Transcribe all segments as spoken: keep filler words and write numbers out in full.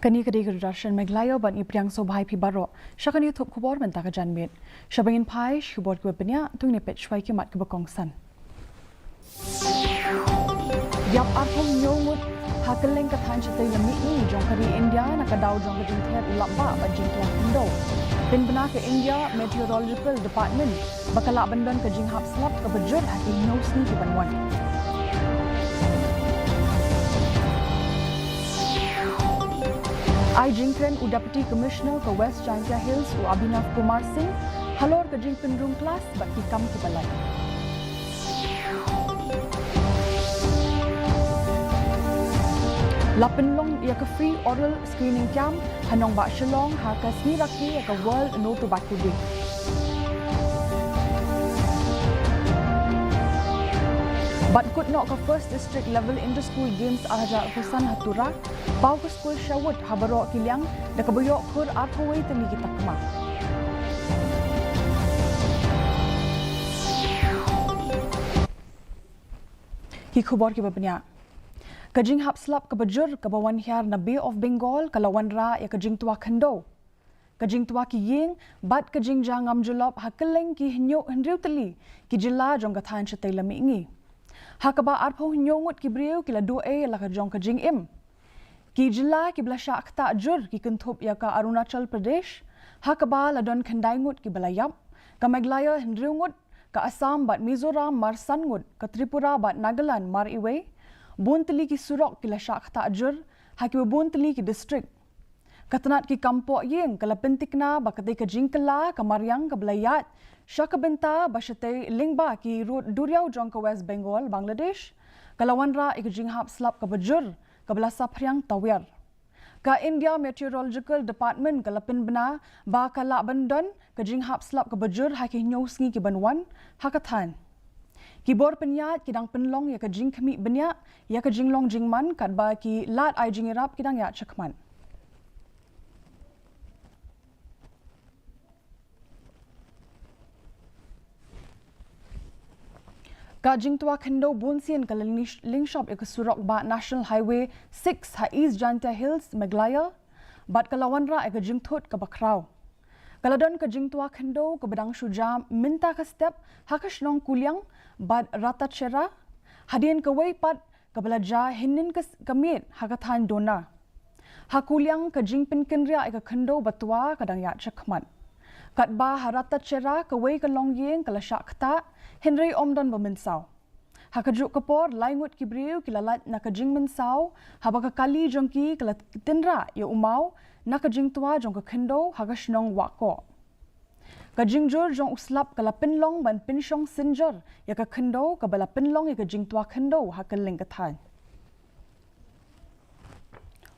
Kane ka dei ka Doordarshan Meghalaya bad ngi pdiang sngewbha ïa phi baroh sha kane ka thup khubor mynta ka janmiet. Shaba ngin phai sha ki khubor kiba bniah, to ngin ïa peit shuwa ïa ki mat kiba kongsan. Ïap arphew hynñiew ngut ha kylleng ka thaiñ shatei lam mihngi jong ka ri India na ka daw jong ka jingther u lapbah bad jingtwa khyndew. Pynbna ka India Meteorological Department ba ka lah ban don ka jinghap slap kaba jur ha ki hynñiew sngi ki ban wan. Ai jingkren u Deputy Commissioner ka West Jaintia Hills u Abhinav Kumar Singh halor ka jingpynrung klas bad ki kam kiba lait. La pynlong ïa ka free oral screening camp ha nongbah Shillong ha ka sngi rakhe ïa ka World No Tobacco Day. Bad kut noh ka First District Level Inter School Games ar hajar arphew san ha Tura, paw ka skul Sherwood ha baroh ki liang da kaba ïoh khur arphew wei tylli ki takma. Ki khubor kiba bniah. Ka jinghap slap kaba jur kaba wan hiar na Bay of Bengal ka la wanrah ïa ka jingtwa khyndew, ka jingtwa ki ïing bad ka jingjia ngam jyllop ha kylleng ki hynñiew hynriew tylli ki jylla jong ka thaiñ shatei lam mihngi. Ha kaba arphew hynñiew ngut ki briew ki la duh ei ïa la ka jong ka jingim. Ki jylla kiba la shah ktah jur ki kynthup ïa ka Arunachal Pradesh, ha kaba la don khyndai ngut kiba la ïap, ka Meghalaya hynriew ngut, ka Assam bad Mizoram mar san ngut, ka Tripura bad Nagaland mar iwei. Bun tylli ki surok ki la shah ktah jur ha kiba bun tylli ki district. Ka tnat ki kam poh ïing ka la pyntikna ba katei ka jingkylla ka mariang kaba la ïaid sha ka bynta ba shatei lyngba ki rud duriaw jong ka West Bengal, Bangladesh, ka la wanrah ïa ka jinghap slap kaba jur kaba la saphriang tawiar. Ka India Meteorological Department ka la pynbna ba ka lah ban don ka jinghap slap kaba jur ha ki hynñiew sngi ki ban wan ha ka thaiñ. Ki bor pynïaid ki dang pynlong ïa ka jingkhmih bniah ïa ka jinglong jingman katba ki lad ai jingïarap ki dang ïaid shakhmat. Ka jingtwa khyndew bunsien ka la lyngsh-, lyngshop ïa ka surok bah National Highway six ha East Jaintia Hills, Meghalaya, bad ka la wanrah ïa ka jingthut kaba khraw. Ka la don ka jingtwa khyndew kaba dang shu jia mynta ka step ha ka shnong Kuliang bad Rattachera, hadien kawei pat kaba la jia hynnin ka s-, ka miet ha ka thaiñ Dona. Ha Kuliang ka jingpynkynriah ïa ka khyndew ba twa ka dang ïaid shakhmat. Katba ha Rattachera kawei ka longïing ka la shah ktah, hynrei ym don ba mynsaw. Ha kajuh ka por, lai ngut ki briew ki la lait na ka jingmynsaw, haba ka kali jong ki ka la tynrah ïa u maw na ka jingtwa jong ka khyndew ha ka shnong Wahkoh. Ka jingjur jong u slap ka la pynlong ban pynshong synjor ïa ka khyndew kaba la pynlong ïa ka jingtwa khyndew ha kylleng ka thaiñ.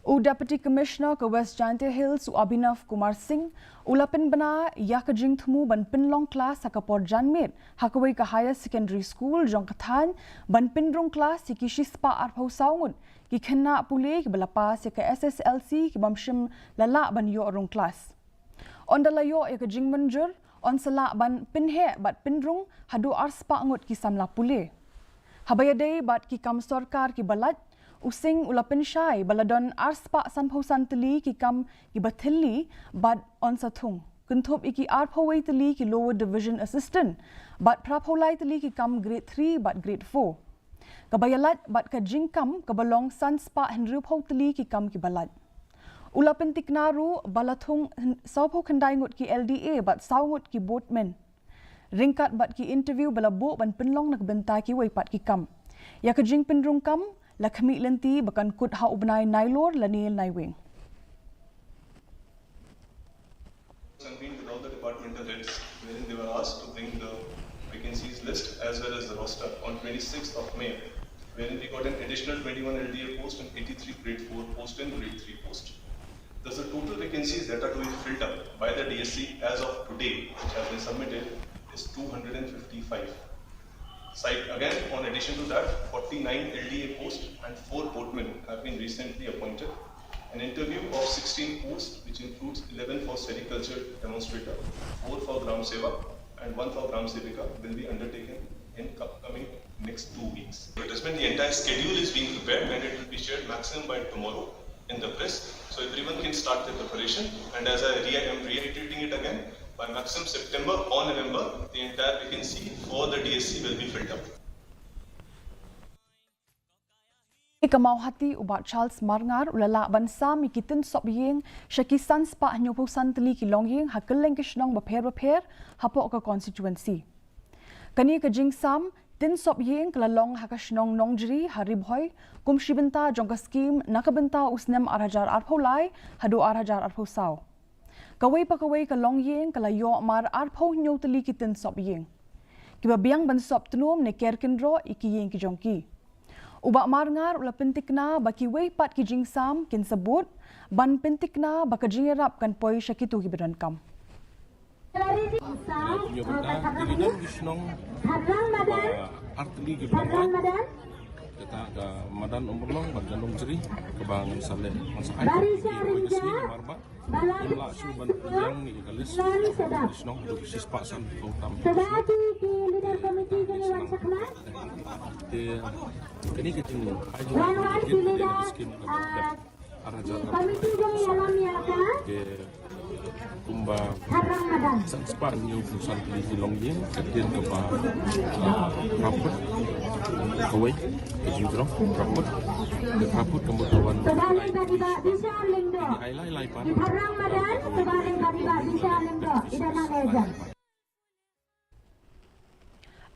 U Deputy Commissioner ka West Jaintia Hills, u Abhinav Kumar Singh, u la pynbna ïa ka jingthmu ban pynlong klas ha ka por janmiet ha kawei ka higher secondary school jong ka thaiñ, ban pynrung klas ïa ki shispah arphew saw ngut ki khynnah pule kiba la pass ïa ka S S L C ki bym shym la lah ban ïoh rung klas. Ynda la ïoh ïa ka jingmynjur, yn sa lah ban pynheh bad pynrung haduh arspah ngut ki samla pule. Haba ïadei bad ki kam sorkar kiba lait, u Singh u la pynshai ba la don arspah sanphew san tylli ki kam kiba thylli bad yn sa thung, kynthup ïa ki arphew wei tylli ki Lower Division Assistant bad phraphew lai tylli ki kam Grade three bad Grade four. Kaba ïalait bad ka jingkam kaba long sanspah hynriewphew tylli ki kam kiba lait. U la pyntikna ruh ba la thung hyn-, sawphew khyndai ngut ki L D A bad saw ngut ki boatman. Ryngkat bad ki interview ba la buh ban pynlong na ka bynta kiwei pat ki kam. Ïa ka jingpynrung kam la khmih lynti ba kan kut ha u bnai Nailur lane Naiwieng. Convened with all the departmental heads, wherein they were asked to bring the vacancies list as well as the roster on twenty-sixth of May, wherein we got an additional twenty-one L D A post and eighty-three grade four post and grade three post. Thus, the total vacancies that are to be filled up by the D S C as of today, which have been submitted, is two hundred and fifty-five. Side, again, on addition to that, forty-nine L D A posts and four boatmen have been recently appointed. An interview of sixteen posts, which includes eleven for sericulture demonstrator, four for gram sevak, and one for gram sevika, will be undertaken in upcoming next two weeks. Advertisement, the entire schedule is being prepared and it will be shared maximum by tomorrow in the press. So everyone Start the preparation, and as I re- am reiterating it again, by maximum September or November, the entire vacancy for the D S C will be filled up. Ka Mawhati u Bah Charles Marngar u la lah ban sam ïa ki tin sop ïing sha ki san spah hynñiewphew san tylli ki longïing ha kylleng ki shnong bapher bapher hapoh ka constituency. Kane ka jingsam tin sop ïing ka la long ha ka shnong Nongjri ha Ri Bhoi kum shi bynta jong ka skim na ka bynta u snem ar hajar arphew lai haduh ar hajar arphew saw. Kawei pa kawei ka longïing ka la ïoh mar arphew hynñiew tylli ki tin sop ïing. Kiba biang ban sop tnum ne ker kynroh ïa ki ïing ki jong ki. U Bah Marngar u la pyntikna ba kiwei pat ki jingsam kin sa bud ban pyntikna ba ka jingïarap kan poi sha kito kiba donkam. Ar tylli ki ba, kata ka madan Umrlong bad ka Nongjri kaba ngan sa leh, ngan sa ai ki ba ka sngi namar ba ngim lah shuh ban pynbiang ïa ka list ki shnong haduh shi spah sanphew tam. Te kane ka jing ai jingmut ka jingmut ka skim ka ba ar hajar arphew lai. Te kumba san spah hynñiewphew san tylli ki longïing, ka ktien kaba, ah, phraput kawei, ka jingthrang phraput, ka phraput ka mut ka wan ai lai lai pat.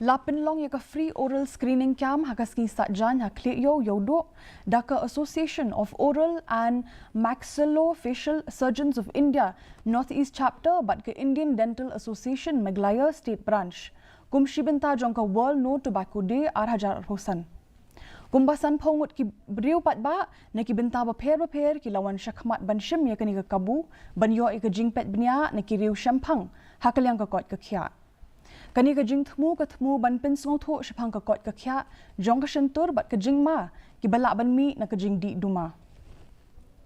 La pynlong ïa ka free oral screening camp ha ka sngi Saitjaiñ ha Khlieh Ïew Ïewduh da ka Association of Oral and Maxillofacial Surgeons of India North East Chapter bad ka Indian Dental Association Meghalaya State Branch kum shi bynta jong ka World No Tobacco Day ar hajar arphew san. Kumba sanphew ngut ki briew paidbah na ki bynta bapher bapher ki la wan shakhmat ban shim ïa kane ka kabu ban ïoh ïa ka jingpeit bniah na ki riew shemphang ha ka liang ka koit ka khiah. Kane ka jingthmu ka thmu ban pynsngewthuh shaphang ka koit ka khiah jong ka shyntur bad ka jingma kiba lah ban mih na ka jingdih duma.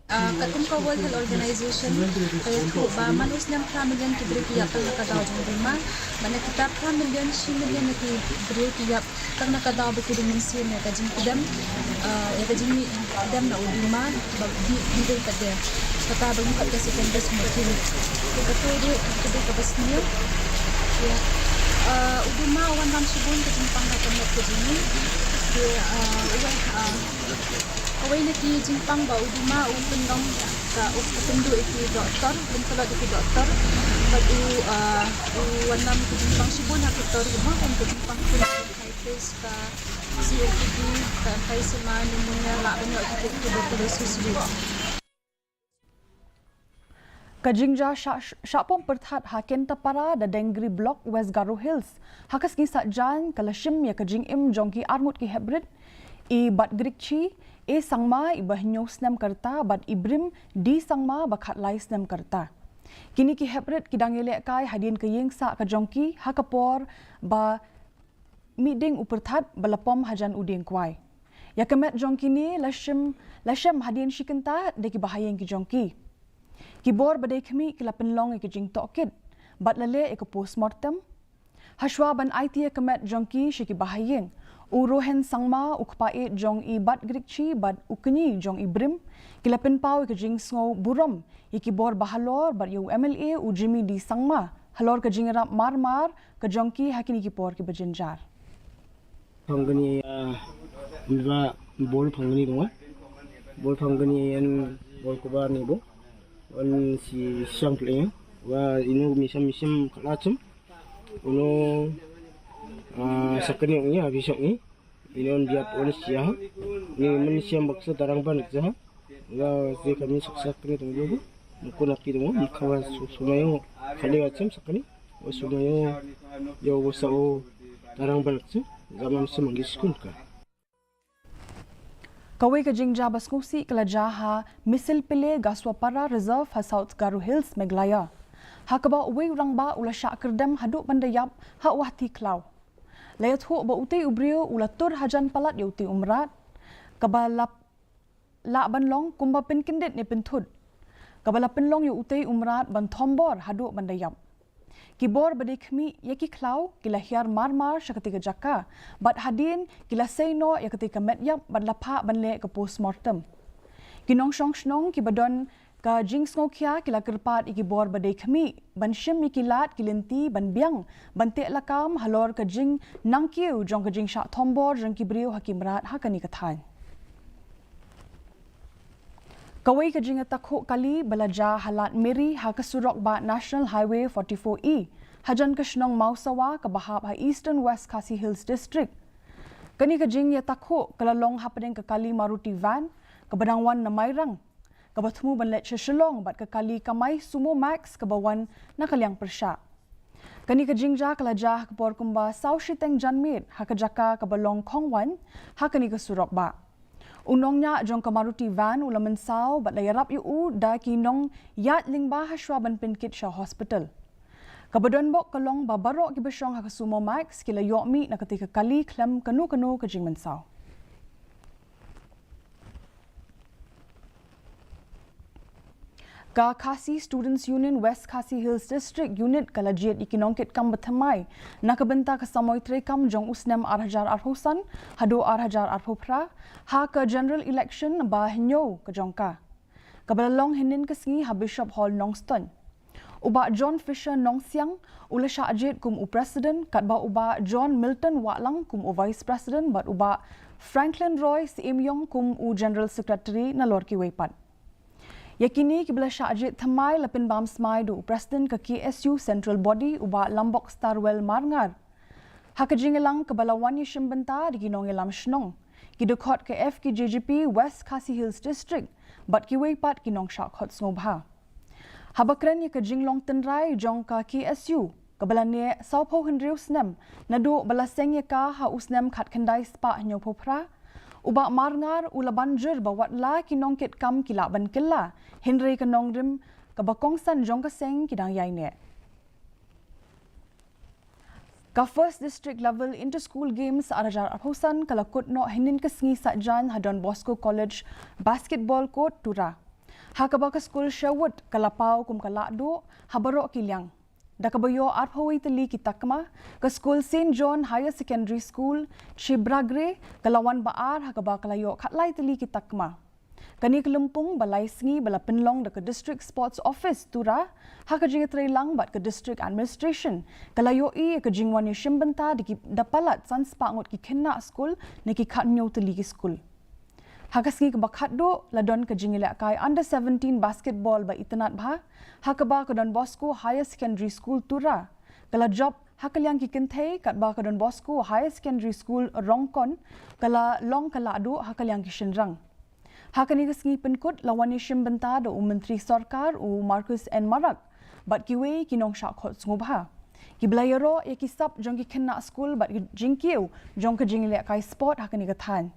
Ah, katkum ka World Health Organization ka ïathuh ba man u snem phra million ki briew ki ïap tang na ka daw jong u duma. Bad na kita phra million, shi million na ki briew ki ïap tang na ka daw ba ki dang mynsiem ïa ka jingkdem, ah, ïa ka jingmih kdem na u duma ba dih kynthei pat de. Kata ba ngi pat ka secondary smoking. Kata dei kata dei kaba sniew. Ïa. Ah, u duma u wanlam shibun ka jingpang ha ka met ka jong ngi. Ïa, ah, u wan, ah, Kawei na ki jingpang ba u duma u pynlong ka, u pynduh ïa ki doktor, u pynpalot ïa ki doktor. Bad u, ah, u wanlam ki jingpang shibun ha ki doktor, u ma kum ki jingpang pynlong high face, ka C O P D, ka emphysema, pneumonia, lah ban ïoh ki tuberculosis ruh. Ka jingjia shah, shah pom pyrthat ha Kentapara da Dengri Block, West Garo Hills ha ka sngi Saitjaiñ ka la shim ïa ka jingim jong ki arngut ki heprit, i Batgrikchi A Sangma, iba hynñiew snem ka rta, bad i Brim D Sangma, ba khatlai snem ka rta. Kine ki heprit ki dang ïalehkai hadien ka ïing sah ka jong ki ha ka por ba mih ding u pyrthat ba la pom hajan u dieng kwai. Ïa ka met jong kine la shem, la shem hadien shi kynta da ki bahaïing ki jong ki. Ki bor ba dei khmih ki la pynlong ïa ka jingtohkit bad la leh ïa ka postmortem. Hashwa ban aiti ïa ka met jong ki sha ki bahaïing, u Rohen Sangma, u kpa ïeit jong i Batgrikchi bad u kñi jong i Brim, ki la pynpaw ïa ka jingsngew burom ïa ki bor ba halor bad ïa u M L A u Jimmy D Sangma halor ka jingïarap mar mar ka jong ki ha kine ki por kiba jynjar. Phang kane, ah, miwa bol phang kane dong, ah. Bol phang kane en bol kuba ni bo. On si siang kle, ah. Wa ino mi sam mi sam kala chum. Uno, ah, sakane ong ya, bisok ni. Ino dia on sia. Ni men siam baksa tarang ban sa. Nga je kami saksak kini tong jogo. Mukun api tong, mukhawa sumayo khali wacham sakani. Wa sumayo yo wasa o tarang balak se. Zaman se mangi skun ka. Kawei ka jingjia ba sngewsih ka la jia ha Misil Pile Gaswapara Reserve ha South Garo Hills, Meghalaya, ha kaba uwei u rangbah u la shah kyrdem haduh ban da ïap ha u hathi khlaw. La ïathuh ba utei u briew u la tur hajan palat ïa utei u mrad, kaba la lah ban long kumba pynkyndit ne pynthut, kaba la pynlong ïa utei u mrad ban thombor haduh ban da ïap. Ki bor ba dei khmih ïa ki khlaw ki la hiar mar mar sha katei ka jaka bad hadien ki la sei noh ïa katei ka met ïap bad la phah ban leh ka postmortem. Ki nongshong shnong kiba don ka jingsngewkhia ki la kyrpad ïa ki bor ba dei khmih ban shim ïa ki lad ki lynti ban biang ban teh lakam halor ka jingnangkiew jong ka jingshah thombor jong ki briew ha ki mrad ha kane ka thaiñ. Kawei ka jingïatakhuh kali ba la jia ha Lad Miri ha ka surok bah National Highway forty-four E hajan ka shnong Mawsawa kaba hap ha Eastern West Khasi Hills District. Kane ka jingïatakhuh ka la long hapdeng ka kali Maruti van kaba dang wan na Mairang, kaba thmu ban leit sha Shillong bad ka kali kamai Sumo Max kaba wan na ka liang pyrshah. Kane ka jingjia ka la jia ha ka por kumba saw shiteng janmiet ha ka jaka kaba long khongwan ha kane ka surok bah. U nongñiah jong ka Maruti van u la mynsaw bad la ïarap ïa u da ki nongïaid lyngba hashwa ban pynkit sha hospital. Kaba donbok ka long ba baroh kiba shong ha ka Sumo Max ki la ïoh mih na katei ka kali khlem kano kano ka jingmynsaw. Ka Khasi Students Union West Khasi Hills District Unit ka la jied ïa ki nongkitkam bathymmai na ka bynta ka samoi treikam jong u snem ar hajar arphew san haduh ar hajar arphew phra ha ka general election ba hynñiew ka jong ka, kaba la long hynnin ka sngi ha Bishop Hall Nongstoiñ. U Bah John Fisher Nongsiang u la shah jied kum u president, katba u Bah John Milton Wahlang kum u vice president bad u Bah Franklin Roy Syiemiong kum u general secretary nalor kiwei pat. Ïa kine kiba la shah jied thymmai la pynbam smai da u president ka K S U Central Body, u Bah Lambok Starwell Marngar. Ha ka jingïalang kaba la wan ïashim bynta da ki nongïalam shnong, ki dkhot ka F K J G P West Khasi Hills District bad kiwei pat ki nongshah khot sngewbha. Haba kren ïa ka jinglong tynrai jong ka K S U kaba la neh sawphew hynriew snem naduh ba la seng ïa ka ha u snem khatkhyndai spah hynñiewphew phra, u Bah Marngar u la ban jur ba wat la ki nongkitkam ki lah ban kylla, hynrei ka nongrim kaba kongsan jong ka seng ki dang ïaineh. Ka First District Level Inter School Games ar hajar arphew san ka la kut noh hynnin ka sngi Saitjaiñ ha Don Bosco College Basketball Court, Tura, ha kaba ka skul Sherwood ka la paw kum ka lahduh ha baroh ki liang. Da kaba ïoh arphew wei tylli ki takma, ka skul Saint John Higher Secondary School, Chibragre, ka la wan ba ar ha kaba ka la ïoh khatlai tylli ki takma. Kane ka lympung ba lai sngi ba la pynlong da ka District Sports Office, Tura, ha ka jingïatreilang bad ka District Administration, ka la ïohi ïa ka jingwan ïashim bynta da ki, da palat san spah ngut ki khynnah skul na ki khathynñiew tylli ki skul. Ha ka sngi kaba khatduh la don ka jingïalehkai under seventeen basketball ba itynnad bha ha kaba ka Don Bosco Higher Secondary School, Tura, ka la jop ha ka liang ki kynthei, katba ka Don Bosco Higher Secondary School, Rongkon, ka la long ka lahduh ha ka liang ki shynrang. Ha kane ka sngi pynkut la wan ïashim bynta da u Myntri Sorkar u Marcuise N Marak bad kiwei ki nongshah khot sngewbha, kiba la ïaroh ïa ki sap jong ki khynnah skul bad ki jingkiew jong ka jingïalehkai sport ha kane ka thaiñ.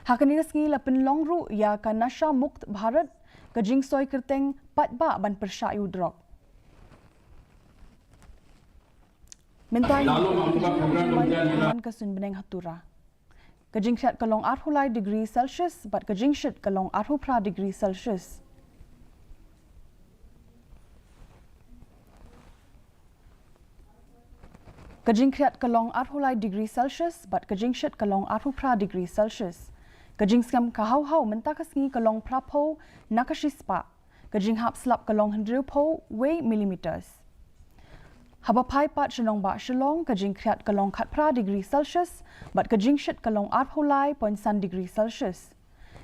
Ha kane ka sngi la pynlong ruh ïa ka Nasha Mukt Bharat, ka jingsoi kyrteng paidbah ban pyrshah ïa u drok. Mynta ngi ïa ka suiñ bneng ha Tura. Ka jingkhriat ka long arphew lai degree Celsius bad ka jingshit ka long arphew phra degree Celsius. Ka jingkhriat ka long arphew lai degree Celsius bad ka jingshit ka long arphew phra degree Celsius. Ka jingsngem ka haw haw mynta ka sngi ka long phraphew na ka shispah. Ka jinghap slap ka long hynriewphew wei millimeters. Haba phai pat sha nongbah Shillong, ka jingkhriat ka long khatphra degree Celsius bad ka jingshit ka long arphew lai point san degree Celsius.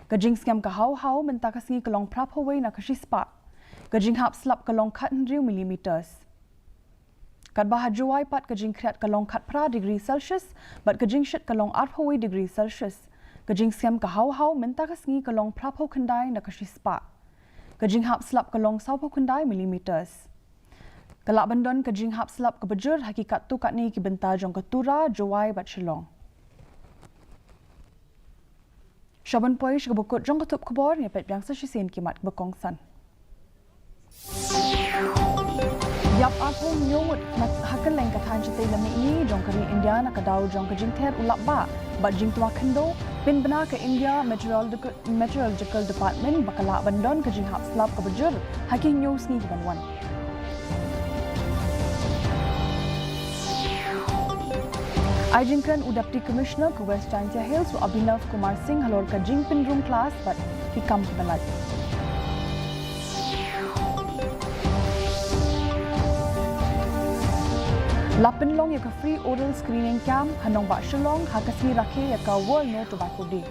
Ka jingsngem ka haw haw mynta ka sngi ka long phraphew wei na ka shispah. Ka jinghap slap ka long khathynriew millimeters. Katba ha Jowai pat ka jingkhriat ka long khatphra degree Celsius bad ka jingshit ka long arphew wei degree Celsius. Ka jingsngem ka haw haw mynta ka sngi ka long phraphew khyndai na ka shispah. Ka jinghap slap ka long sawphew khyndai millimeters. Ka lah ban don ka jinghap slap kaba jur ha ki katto katne ki bynta jong ka Tura, Jowai bad Shillong. Sha ban poi sha kaba kut jong ka tup khubor, ngin peit biang sa shisien ki mat ba kongsan. Ïap arphew hynñiew ngut na ha kylleng ka thaiñ shatei lam mihngi jong ka ri India na ka daw jong ka jingther u lapbah bad jingtwa khyndew, pynbna ka India Meteorological, Meteorological Department ba ka lah ban don ka jinghap slap kaba jur ha ki hynñiew sngi ki ban wan. Ai jingkren u Deputy Commissioner ka West Jaintia Hills u Abhinav Kumar Singh halor ka jingpynrung klas bad ki kam kiba lait. La pynlong ïa ka free oral screening camp ha nongbah Shillong ha ka sngi rakhe ïa ka World No Tobacco Day.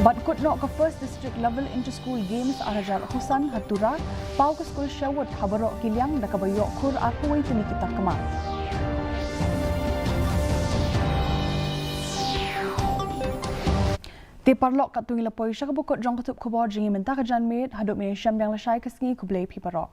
Bad kut noh ka First District Level Inter-School Games ar hajar arphew san ha Tura, paw ka skul Sherwood ha baroh ki liang da kaba ïoh khur arphew wei tylli ki takma. Te paralok, katto ngi la poi sha kaba kut jong ka tip khubor jong ngi mynta ka janmiet. Haduh ban ïashem biang lashai ka sngi, khublei phi baroh.